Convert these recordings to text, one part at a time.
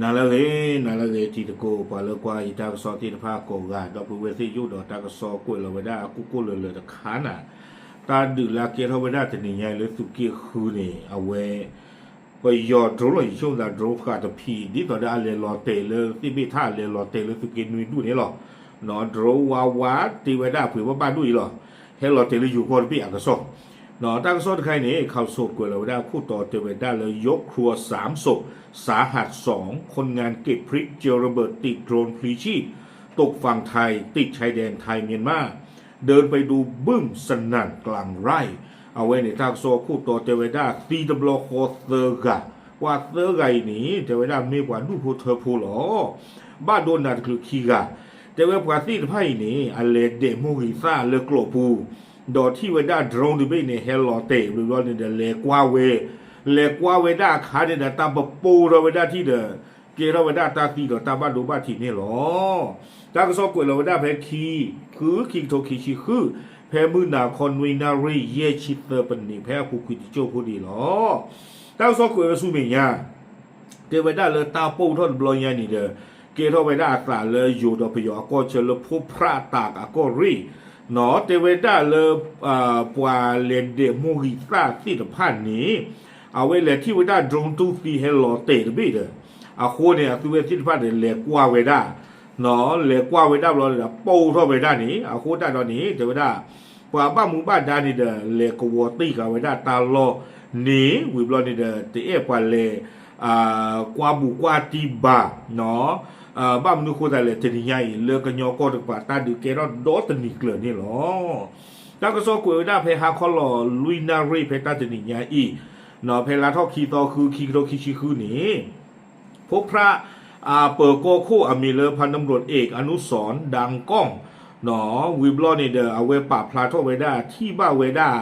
နၤလၢအဂ့ၤ, နၤလၢအဂ့ၤ တံၤသကိး ပှၤလၢကွၢ်ယတၢ်ကစီၣ်သ့ၣ်တဖၣ်ကိးဂၤ, ဒီပုၢ်ဝဲၢ်သ့ၣ်ယိၣ်ဒီးတၢ်ကစီၣ်ကွဲးလီၤဝဲဒၣ်အကိၣ်ကိၣ်လၢၤလၢၤတခါနၤ, တၢ်ဒုးလၢအကဲထီၣ်ဝဲဒၣ်တနံၤညါအံၤလၢသုးက့ဃုန့ၣ် အဝဲ ပယီၤ drone လီၤယဆိကမိၣ်သး drone ဃာ်တဖံး ဒ်သိးဒီးအလဲၤလီၤတဲာ်လၢသ့ၣ်ဘ့ၣ်ထၣ် အလဲၤလီၤတဲာ်လၢသုးက့နွံဒူၣ်န့ၣ်လီၤ. နီၢ် drone ဝါဝါ တ့ဝဲဒၣ်အပှ့ၤဘၣ်ဘၣ်ဒိၣ်အံၤလီၤ. ဟဲလီၤတဲာ်လၢယိၤကီၢ်တဘ့ၣ်အကစီၣ် နီၢ် တၢ်ကစီၣ်တခါအံၤန့ၣ် ခးစိးကွဲးလီၤဝဲဒၣ်ခိၣ်တီတဲဝဲဒၣ်လၢ ยกครัวสามศพ สาหัสสอง คนงานเก็บพริกเจอระเบิดติดโดรนพลีชีพ ตกฝั่งไทย ติดชายแดนไทยเมียนมา เดินไปดูบึ้มสนั่นกลางไร่ အဝဲန့ၣ်တၢ်ကစီၣ်ခိၣ်တီတဲဝဲဒၣ်သံတဘျီဃီသၢဂၤ, ပှၤသၢဂၤအံၤန့ၣ် တဲဝဲဒၣ်မ့ၢ်ပှၤဒူၣ်ဖိထၢဖိလီၤ. ဘၣ်ဒိနးတချုးခံဂၤ, တဲဝဲပှၤသ့ၣ်တဖၣ်အံၤန့ၣ် အလဲၤဒဲးမိၢ်ဂံၢ်သၣ်လၢကျိးပူၤ, ဒီးထံၣ်ဝဲဒၣ် drone တဘ့ၣ်န့ၣ် ဟဲလီၤတဲာ်ဘျီဘျီန့ၣ်ဒီး လဲၤကွၢ်ဝဲ, လဲၤကွၢ်ဝဲဒၣ်အခါန့ၣ်ဒီး တၢ်ပပိၢ်ထီၣ်ဝဲဒၣ်ထံၣ်ဒီး ကဲထီၣ်ဝဲဒၣ်တၢ်သံဒီးတၢ်ဘၣ်ဒိဘၣ်ထံးန့ၣ်လီၤ. တၢ်ကစီၣ်ကွဲးလီၤဝဲဒၣ်ဖဲခံ ဃု ခံကထိခံဆံဃု, ဖဲမုၢ်နၤခီနွံနၣ်ရံၣ် ယဲၢ်ဆံသၢပနံး ဖဲအပူၤကွံာ်တစိၢ်ဖိဒံးလီၤ. တၢ်ကစီၣ်ကွဲးဝဲဆူမဲာ်ညါ တဲဝဲဒၣ်လၢတၢ်ပိၢ်ထီၣ်တဘျီညါန့ၣ်ဒီး ကဲထီၣ်ဝဲဒၣ်အသးလၢယိၤဒီးပယီၤအကီၢ်ဆၢလၢဖိဖြၣ်တးအကီၢ်ရ့ၣ်, နီၢ် တဲဝဲဒၣ်လၢ ပှၤလဲၤဒဲးမိၢ်ဂံၢ်သၣ်သ့ၣ်တဖၣ်န့ၣ် အဝဲလဲၤထံၣ်ဝဲဒၣ် drone တူၢ်သံဟဲလီၤတဲာ်တဘ့ၣ်ဒီး အဃိန့ၣ် အသုဝဲသ့ၣ်တဖၣ်ဒီးလဲၤကွၢ်ဝဲဒၣ်, နီၢ် လဲၤကွၢ်ဝဲဒၣ်ဘျီဒီး ပိၢ်ထီၣ်ဝဲဒၣ်န့ၣ် အဃိတၢ်ဒီးန့ၣ် တဲဝဲဒၣ် ပှၤဘၣ်မူဘၣ်ဒါန့ၣ်ဒီး လဲၤကဝီၤတ့ၢ်ဃာ်ဝဲဒၣ်တၢ်လီၢ်န့ၣ် ဝံၤဘျီန့ၣ်ဒီး တအဲၣ်ပှၤလဲၤ ကွၢ်ဘူးကွၢ်တံၢ်ဘၣ်, နီၢ် ဘၣ်မနုၤဃိသးလဲၣ် တနံၤညါအံၤ လၢကညီကီၢ်တကပၤတၢ်ဒုးကဲထီၣ်ဒီတနံၤကျၢၤန့ၣ်လီၤ. တၢ်ကစီၣ်ကွဲးဝဲဒၣ်ဖဲဟါခီလီၤလွံၢ်နၣ်ရံၣ် ဖဲတၢ်တနံၤညါအံၤ, နီၢ် ဖဲလါထီၣ်ခံသီ ဃု ခံကထိခံဆံဃုန့ၣ် ဖိဖြၣ် ပၢၤကီၢ်ခိၣ်အမံၤလၢ พันตำรวจเอกอนุสรณ์ ดังก้อง နီၢ် ဝံၤဘျီန့ၣ်ဒီး အဝဲပာ်ဖျါထီၣ်ဝဲဒၣ် ထံၣ်ဘၣ်ဝဲဒၣ်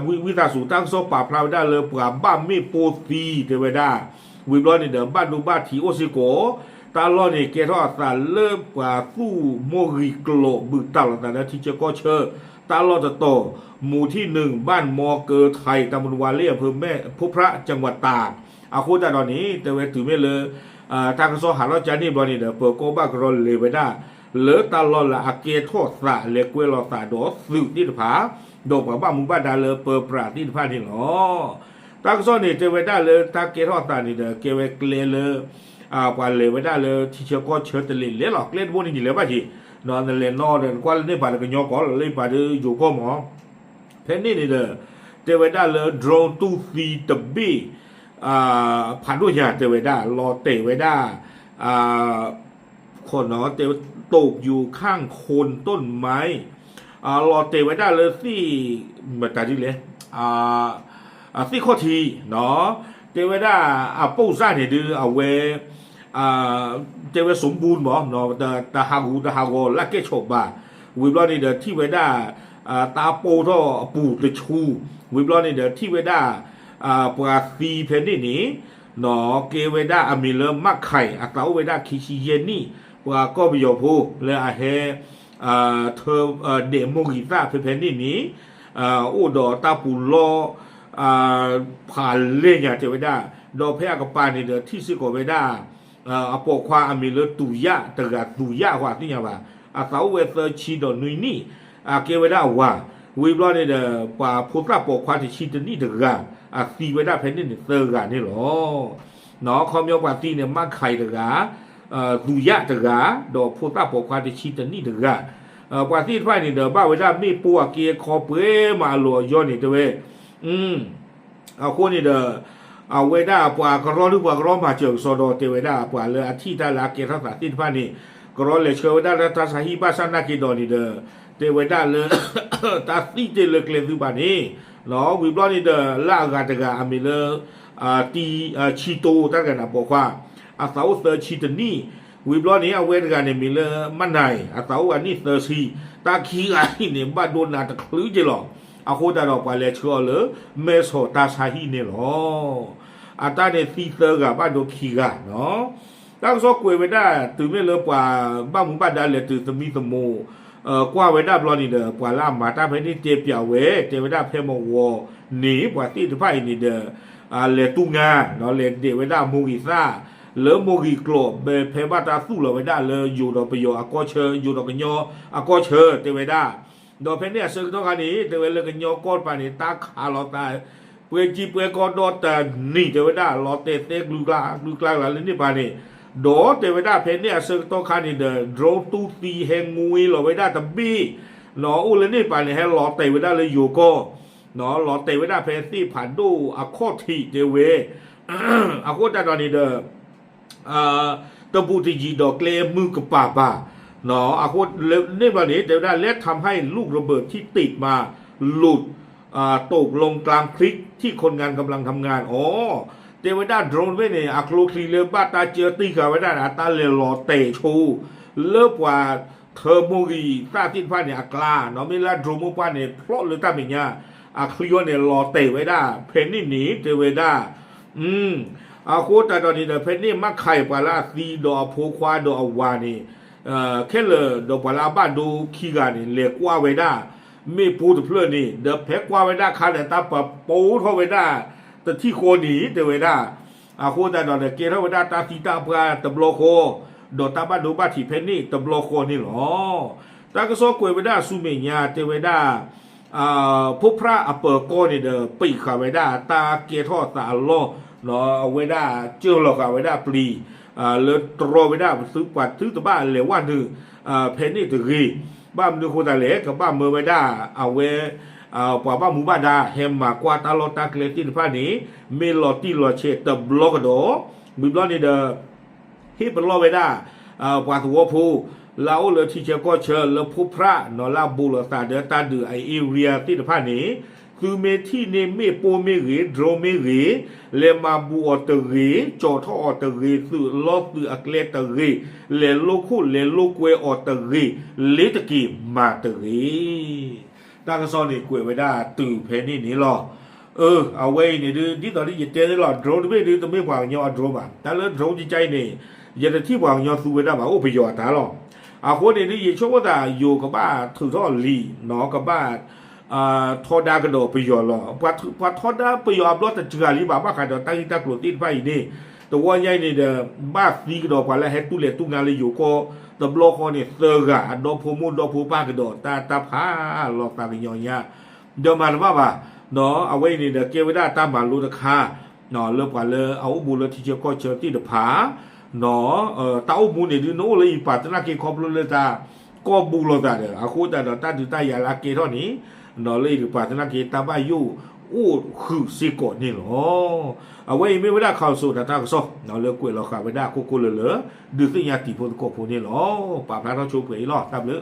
ဝံသးစူၤ တၢ်ကစီၣ်ပာ်ဖျါဝဲဒၣ်လၢပှၤဘၣ်မ့ၣ်ပိၢ်သံ တဲဝဲဒၣ်, ဝံၤဘျီန့ၣ်ဒီး ဘၣ်ဒိဘၣ်ထံးအိၣ်စ့ၢ်ကီး, တၢ်လီၢ်န့ၣ်ကဲထီၣ်အသးလၢပှၤသူၣ်မိၢ်ဂံၢ်ကျိး ဘုၣ်တၢ်လီၤသးလၢထံဆၢကီၢ်ဆၢ တၢ်လီၢ်တတီၤ, မူၤထံၣ်နုာ် บ้านมอเกอไทย ตำบลวาเล่ อำเภอแม่ ဖိဖြၣ် จังหวัดตาก အဃိသတးဒီးန့ၣ် တဲဝဲတုၤမ့ၢ်လၢ တၢ်ကစီၣ်ဟးထီၣ်ကန့ၣ်ဘျီန့ၣ်ဒီး ပၢၤကီၢ်ဘၣ်ကရီလဲၤဝဲဒၣ် လၢတၢ်လီၢ်လၢအကဲထီၣ်သး လဲၤကွဲလီၤသးဒီးသုးသ့ၣ်တဖၣ်, ဒီးပှၤဘၣ်မူဘၣ်ဒါလၢပၢပြးသ့ၣ်တဖၣ်န့ၣ်လီၤ. တၢ်ကစီၣ်န့ၣ် တဲဝဲဒၣ်လၢတၢ်ကဲထီၣ်သးန့ၣ်ဒီး ကဲဝဲကျဲလၢ ပှၤလဲၤဝဲဒၣ်လၢထံဆၢကီၢ်ဆၢတလဲၤလဲၤလီၤ ကျဲတဘိန့ၣ်ယလဲၤဘၣ်က့ၤ, နလဲၤနီၣ်ဒီးနကွၢ်လၢန့ၣ်ပာ်လၢကညီကီၢ်လီၤ လၢပာ်ဒီးယိၤကီၢ်မး ဖဲန့ၣ်န့ၣ်ဒီး တဲဝဲဒၣ်လၢ drone တူၢ်သံတဘ့ၣ် ဖးဒိၣ်ညါတဲဝဲဒၣ် လီၤတဲာ်ဝဲဒၣ် ခိၣ်နီၣ်တဲဝဲ ตกอยู่ข้างโคนต้นไม้ လီၤတဲာ်ဝဲဒၣ်လၢသ့ၣ် မတၤဒ်လဲၣ် သ့ၣ်ခီၣ်ထံး တဲဝဲဒၣ်အပိၢ်စၢ်န့ၣ်ဒုးအဝဲ တဲဝဲ สมบูรณ์ မး တဟးဂူာ်တဟးဂီၤလၢကဲဆီၣ်ဘၣ်, ဝံၤဘျီန့ၣ်ဒီးထံၣ်ဝဲဒၣ် တၢ်ပိၢ်ထီၣ်အပူၤတဆူ, ဝံၤဘျီန့ၣ်ဒီးထံၣ်ဝဲဒၣ် ပှၤသံဖဲန့ၣ်န့ၣ် နီၢ်ကဲဝဲဒၣ်အမံၤလၢ မၣ်ခၢၣ် အသးအိၣ်ဝဲဒၣ်ခံဆံယဲၢ်နံၣ်, ပှၤကီၢ်ပယီၤဖိလၢအဟဲ ထၢ ဒဲးမိၢ်ဂံၢ်သၣ်ဖဲဖဲန့ၣ်န့ၣ် အိၣ်ဒီးတၢ်ပူၤလီၢ် ဖးလဲၢ်ညါတဲဝဲဒၣ်, ဒီးဖဲအကပၤန့ၣ်ဒီးထံၣ်စ့ၢ်ကီးဝဲဒၣ် အပိာ်ခွါအမံၤလၢသူးယၣ်တဂၤ သူးယၣ်အဃိသ့ၣ်ညါဘၣ်, အသးအိၣ်ဝဲသၢဆံဒီးနွံနံၣ်, အကဲဝဲဒၣ်အဝၤ, ဝံၤဘျီန့ၣ်ဒီး ပှၤဖိသၣ်ပိာ်ခွါတဆံတနံၣ်တဂၤ, အသံဝဲဒၣ်ဖဲန့ၣ်န့ၣ်သၢဂၤန့ၣ်လီၤ. နီၢ်ခီပညီပှၤသံန့ၣ် မၣ်ခၢၣ်တဂၤ, သူးယၣ်တဂၤ, ဒီးဖိသၣ်ပိာ်ခွါတဆံတနံၣ်တဂၤ, ပှၤသ့ၣ်တဖၣ်န့ၣ်ဒီး ဘၣ်ဝဲဒၣ်မ့ၣ်ပိၢ်အက့အခီပှဲၤမးအလီၢ်အယီၢ်န့ၣ်တဲဝဲ အဃိန့ၣ်ဒီး အဝဲဒၣ်ပှၤကရီဒုးပှၤကရီမၤစၢၤကစီဒီးတဲဝဲဒၣ် ပှၤလၢအထံၣ်တၢ်လၢအကဲထီၣ်သးသ့ၣ်တဖၣ်န့ၣ် ကရီလဲၤဆှၢဝဲဒၣ်လၢတၢ်ဆါဟံၣ်ဘၣ်ဆၣ်နာ်က့ၤဒီးန့ၣ်ဒီး တဲဝဲဒၣ်လၢ တၢ်သံတ့ၢ်လၢကျဲသုဘၣ်န့ၣ်, ဝံၤဘျီန့ၣ်ဒီး လၢအဂၤတဂၤအမံၤလၢ တံ ဆံတိၤတၢ်တဂၤန့ၣ်ပိာ်ခွါ, အသးအိၣ်သၢဆံတနံၣ်, ဝံၤဘျီန့ၣ် အဝဲတဂၤန့ၣ်မံၤလၢ မၣ်နၢၤ အသးအိၣ်အနံၣ်သၢဆံ, တၢ်ခံဂၤအံၤန့ၣ် ဘၣ်ဒိနးတချုးက့ၤလီၤ. အဃိသတးဒီးပှၤလဲၤဆှၢအီၤလၢ မဲၢ်ဆီးတၢ်ဆါဟံၣ်န့ၣ်လီၤ. အတၢ်န့ၣ်သံသၢဂၤဘၣ်ဒိခံဂၤနီၤ. တၢ်ကစီၣ်ကွဲးဝဲဒၣ် တုၤမ့ၢ်လၢပှၤဘၣ်မူဘၣ်ဒါလဲၤတုၤသမံသမိး ကွၢ်ဝဲဒၣ်ဘျီန့ၣ်ဒီး ပှၤလၢအမၤတၢ်ဖဲန့ၣ်တဲပျးဝဲ တဲဝဲဒၣ်ဖဲမဝီၤန့ၣ် ပှၤသ့ၣ်တဖၣ်အံၤန့ၣ်ဒီး လဲၤတူၢ်ငါ လဲၤဒဲးဝဲဒၣ်မိၢ်ဂံၢ်သၣ် လၢမိၢ်ဂံၢ်ကျိာ် ဖဲဘၣ်တၢ်သူၣ်လီၤဝဲဒၣ်လၢယိၤဒီးပယီၤအကီၢ်ဆၢ ယိၤဒီးကညီအကီၢ်ဆၢတဲဝဲဒၣ်, ဒီးဖဲန့ၣ်အဆၢကတီၢ်ခါန့ၣ် တဲဝဲလၢကညီကီၢ်တပၤန့ၣ် တၢ်ခးလီၤသး ပှဲၤကံပှဲၤကီဒီးတနံၤတဲဝဲဒၣ် လီၤတဲာ်သဲကလုာ်ကျါ ကလုာ်ကျါလၢန့ၣ်ပၤန့ၣ်, ဒီးတဲဝဲဒၣ်ဖဲန့ၣ်အဆၢကတီၢ်ခါန့ၣ်ဒီး drone တူၢ်သံဟဲငွ့လီၤဝဲဒၣ်တဘ့ၣ်, အိၣ်လၢန့ၣ်ပၤန့ၣ် ဟဲလီၤတဲာ်ဝဲဒၣ်လၢယိၤကီၢ် လီၤတဲာ်ဝဲဒၣ်ဖဲသ့ၣ်ဖးဒိၣ်အခီၣ်ထံးတဲဝဲ, အဃိသတးဒီးန့ၣ်ဒီး တဘူးတယံၤဒီးကျဲမုၢ်ကပၤဘၣ်, အဃိန့ၣ်ဘျီန့ၣ် တဲဝဲဒၣ် และทำให้ลูกระเบิดที่ติดมาหลุด ตกลงกลางพริกที่คนงานกำลังทำงาน အီၤ တဲဝဲဒၣ် drone တဘ့ၣ်န့ၣ် အကျိချံလၢဘၣ်တၢ်ကၢတံၢ်ဃာ်ဝဲဒၣ်န့ၣ် အတၢ်လဲၤလီၤတဲာ်ဆိ လၢပှၤထၢမိၢ်ဂံၢ်သၣ်သ့ၣ်တဖၣ်န့ၣ် အကျါ နီၢ်မ့ၢ်လၢ drone မိၢ်ပှၢ်န့ၣ် ဖျီၣ်လၢတၢ်မဲာ်ညါ အချံအီၤန့ၣ် လီၤတဲာ်ဝဲဒၣ် ဖဲန့ၣ်န့ၣ် တဲဝဲဒၣ် အဃိသတးဒီးန့ၣ်ဒီး ဖဲန့ၣ်မ့ၢ်ခးအံၤ ပှၤလၢအသံဒီးအဖိခွါဒီးအဝၤန့ၣ် ခဲလၢာ်ဒီးပှၤလၢအဘၣ်ဒိခံဂၤန့ၣ် လဲၤကွၢ်ဝဲဒၣ် မ့ၣ်ပိၢ်တဖျၢၣ်န့ၣ် ဒီးဖဲကွၢ်ဝဲဒၣ်ခါဒီး တၢ်ပပိထီၣ်ဝဲဒၣ် တထံၣ်ဃီန့ၣ် တဲဝဲဒၣ် အဃိသတးဒီး ကဲထီၣ်ဝဲဒၣ်တၢ်သံတၢ်ပှၢ်တဘျီဃီ ဒီးတၢ်ဘၣ်ဒိဘၣ်ထံးဖဲန့ၣ်တဘျီဃီန့ၣ်လီၤ. တၢ်ကစီၣ်ကွဲးဝဲဒၣ်ဆူမဲာ်ညါ တဲဝဲဒၣ် ဖိဖြၣ်အပၢၤကီၢ်န့ၣ်ဒီး ပံးဃာ်ဝဲဒၣ်တၢ်ကဲထီၣ်သးအလီၢ် အဝဲဒၣ်ကၢၢ်လီၤဃာ်ဝဲဒၣ်ပျံၤ လၢတြီဝဲဒၣ်ပသုပှၤသုတဘၣ်လဲၤဝဲနုာ် ဖဲန့ၣ်တဂ့ၤ. ဘၣ်မနုၤအဃိသတးလဲၣ် ကဘၣ်မၢဝဲဒၣ်အဝဲ ပှၤဘၣ်မူဘၣ်ဒါ ဟဲမၤကွၢ်တၢ်လီၢ်တၢ်ကျဲသ့ၣ်တဖၣ်န့ၣ် မ့ၢ်လီၤတံၢ်လီၤဆဲးတဘျီကဒီး ဝံၤဘျီန့ၣ်ဒီး ဟ့ၣ်ပလီၢ်ဝဲဒၣ် ပှၤသဝီဖိ လၢအအိၣ်လၢထံဆၢကီၢ်ဆၢ လၢဖိဖြၣ်နီၤ လၢအဘူးလိာ်သးဒီးတၢ်ဒုးအ area သ့ၣ်တဖၣ်န့ၣ် သုမ့ၢ်ထံၣ်န့ၢ်မ့ၣ်ပိၢ်မ့ၢ်ဂ့ၤ drone မ့ၢ်ဂ့ၤ လဲၤမၤဘူးအီၤတဂ့ၤ ကၠီၣ်ထီၣ်အီၤတဂ့ၤ သုးလီၢ်သုးအကျဲတဂ့ၤ လဲၤလိၣ်ခိၣ်လဲၤလိၣ်ကွဲအီၤတဂ့ၤ လ့ၤတက့ၤမၤတဂ့ၤ တၢ်ကစီၣ်န့ၣ်ကွဲးဝဲဒၣ်တုၤဖဲန့ၣ်န့ၣ်လီၤ. အဝဲအံၤန့ၣ်ဒုး ဒ်သိးဒ်ယတဲန့ၣ်လီၤ drone တဘ့ၣ်ဒုး တမ့ၢ်ပှၤကညီအ drone ဘၣ်. တၢ်လၢ drone ကကါအံၤန့ၣ် ယတထံၣ်ပှၤကညီသူဝဲဒၣ်ဘၣ် အိၣ်ပယီၤအတၢ်လီၤ. အဃိန့ၣ်ဒုး ယဆိကမိၣ်သး ယိၤကဘၣ်ထုးထီၣ်လံာ်နီၤ ကဘၣ် ထီဒါကဒီးပယီၤလီၤ. ပှၤထီဒါပယီၤအဘျီတစှၤလံဘၣ် ဘၣ်ဃးဒီးတၢ်ဂ့ၢ်တၢ်ကျိၤသ့ၣ်တဖၣ်အံၤန့ၣ် တဝီညါအံၤန့ၣ်ဒီး ဘၣ်သံကဒီးပှၤလၢအဟဲတူၢ်လဲၤတူၢ်နါလၢယိၤကီၢ် တဘျီဃီန့ၣ် သၢဂၤ အဒီဖိမိၢ်ဒီဖိပၢ်ကဒီး တၢ်တၢ်ဖးလီၤသးကညီၤညါ ဒီးမၤတဘၣ်ဘၣ် အဝဲအံၤန့ၣ်ဒီး ကဲဝဲဒၣ်တၢ်မၤလိတခါ လၢပှၤလၢအအိၣ်ဘူးလၢထံဆၢကီၢ်ဆၢသ့ၣ်တဖၣ် တၢ်အိၣ်မူန့ၣ်ဒုး နအိၣ်လၢယပာ်သနာ်က့ ခီဖျိလၢတၢ်ကီၢ်ဘူးလိာ်သးဒီး အဃိသတးဒီး တၢ်ဒုးတၢ်ယၤလၢအကဲထီၣ်န့ၣ် လၢယပာ်သနာ်က့ တၢ်ဘၣ်ယိၣ်အိၣ်ဃုာ်စ့ၢ်ကီးန့ၣ်လီၤ. အဝဲအံၤမ့ၢ်ဝဲဒၣ် ခးစူၤ တၢ်တၢ်ကစီၣ် လၢကွဲးလီၤဃာ်ဝဲဒၣ်ကိၢ်ကိၢ်လၢၤလၢၤ ဒုးသ့ၣ်ညါတံၤဖိသကိးဖိန့ၣ်လီၤ. ပာ်ဖျါထီၣ်ဆိပှဲၤအံၤလီၤ. တၢ်ဘျုး